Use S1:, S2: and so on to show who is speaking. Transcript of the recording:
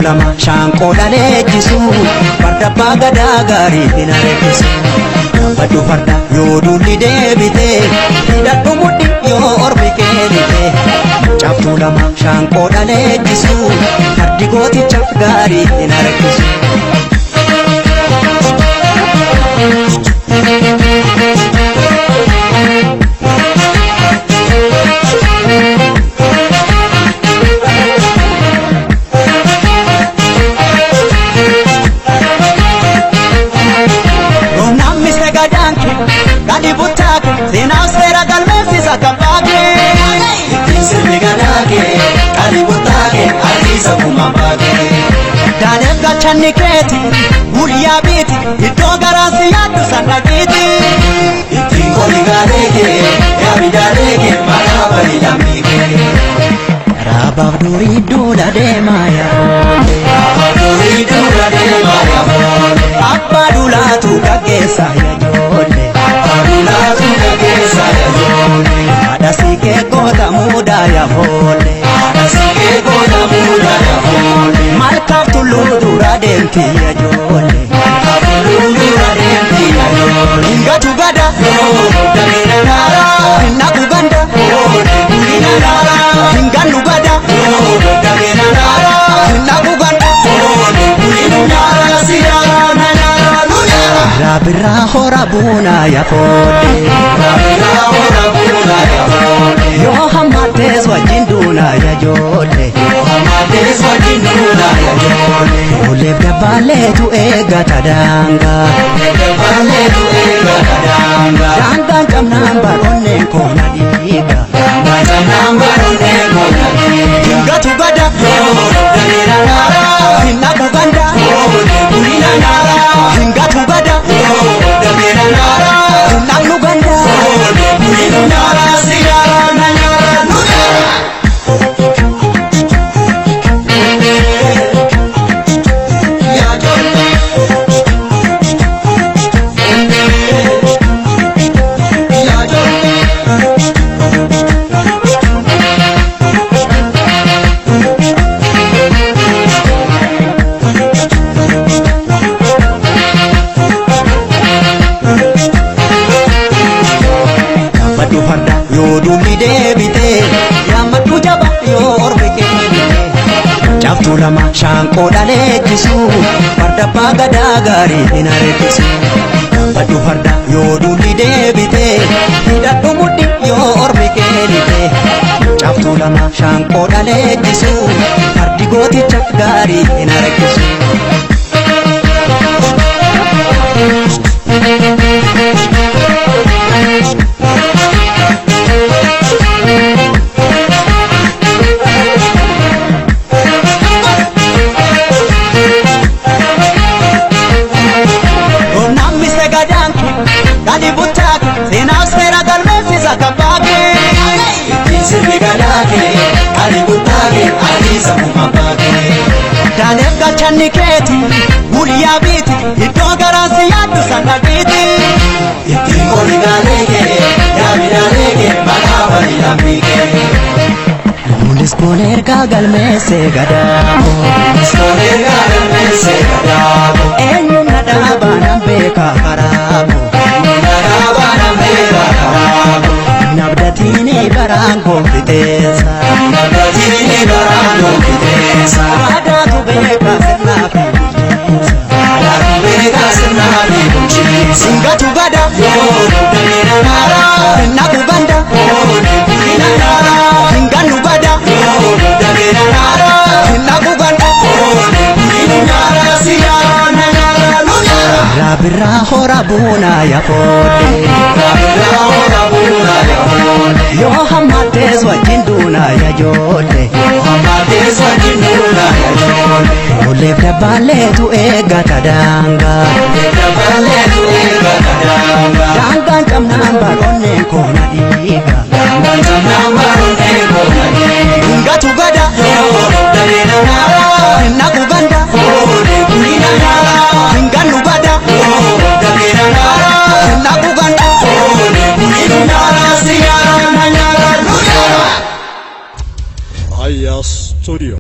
S1: Lama shaanqoo leenjisu farda abbaa gadaa gaarii hin harkisu. Gabbadhu farda yoo duulli deebite hidhadhu mudhi yoo ormi kennite. Caaftuu lama shaanqoo leenjisu fardi gooticha gaarii hin harkisu. Daaleef gachanni keeti guyyaa biiti iddoo garaasi yaaddu sana giiti.
S2: Ittiin qoli gaaleeke yaami jaaleeke maqaa bari lammiike.
S1: Raabaaf durii duula deemaa yaa'oole.
S2: Raabaaf durii duula deemaa yaa'oole.
S1: Abbaa duulaatu gaggeessa yaajoole.
S2: Abbaa duulaatu gaggeessa yaajoole.
S1: Haadha siikee goota muudaa yaa'oole.
S2: Haadha siikee goota muudaa yaa'oole.
S1: Malkaaf tulluu dura deemti yaajoole.
S2: Malkaaf tulluu dura deemti yaajoole.
S1: Hingatu gada.
S2: Damina naara.
S1: Hinnaku ganda.
S2: Bulina naara.
S1: Hingannu gada.
S2: Damina naara.
S1: Hinnaku ganda.
S2: Bulinu naara siyaara na naara nu naara.
S1: Raabirraa hora buunaa yaafoole.
S2: Raabirraa hora buunaa yaafoole.
S1: Yoo hammatees wajjin duunaa yaajoole.
S2: Yoo hammatees wajjin duunaa yaajoole.
S1: Fuuleef dabbaaleetu eeggata daangaa.
S2: Fuuleef dabbaaleetu eeggata daangaa.
S1: Daangaan cabnaan baroonneen koona dhiiga.
S2: Daangaan cabnaan baroonneen koona dhiiga.
S1: Hingatu gada.
S2: Damina naara.
S1: Hinnaku ganda.
S2: Bulina naara.
S1: Hingatu gada.
S2: Damina naara.
S1: Hinnaknu ganda.
S2: Bulinu naara siyaara na naara nu naara.
S1: Gabbadhu farda yoo duulli deebite yaammadhu jaba yoo ormi kennite. Caaftuu lama shaanqoo leenjisu farda abbaa gadaa gaarii hin harkisu. Gabbadhu farda yoo duulli deebite hidhadhu mudhi yoo ormi kennite. Caaftuu lama shaanqoo leenjisu fardi gooticha gaarii hin harkisu. Gadi buttaake seenaaf seera galmeessisa kan baake.
S2: Ittiin sirbi gadaake gadi buttaake adiisa kuma baake.
S1: Daaleef gachanni keeti guyyaa biiti iddoo garaasi yaaddu sana giiti.
S2: Ittiin qoli gaaleeke yaami jaaleeke maqaa bari lammiike.
S1: Nuunis kun ergaa galmeessee gadaafo.
S2: Nuunis kun ergaa galmeessee gadaafo.
S1: Eenyuun na dhaabaa nan beekaa karaafo.
S2: Eenyuun na dhaabaa nan beekaa karaafo.
S1: Nabdatiini baraan goonfiteessa.
S2: Nabdatiini baraan goonfiteessa.
S1: Aadaatu beekaa sirnaa fi bulchiinsa.
S2: Aadaatu beekaa sirnaa fi bulchiinsa.
S1: Hingatu gada.
S2: Damina naara.
S1: Hinnaku ganda.
S2: Bulina naara.
S1: Hingannu gada.
S2: Damina naara.
S1: Hinnaku ganda.
S2: Bulinu naara siyaara na naara nu naara.
S1: Raabirraa hora buunaa yaafoole.
S2: Raabirraa hora buunaa yaafoole.
S1: Yoo hammatees wajjin duunaa. duuna yaa ijoollee.
S2: Hammateessa jidduudha yaa ijoollee.
S1: Olleef dabbaaleetu eeggata daangaa.
S2: Dabaleetu eeggata daangaa.
S1: Daangaan cabnaan baroonnee koona dhiiga.
S2: Daangaan cabnaan baroonnee koona dhiiga.
S1: Hingatu gada.
S2: Daree naara.
S1: Hinnaku ganda.
S2: Kulina naara.
S1: Hingannu gada.
S2: Daree naara.
S1: Hinnaku ganda.
S2: Kulina naara. Siyaara na nyaara nu nyaara.
S3: Aya Studio.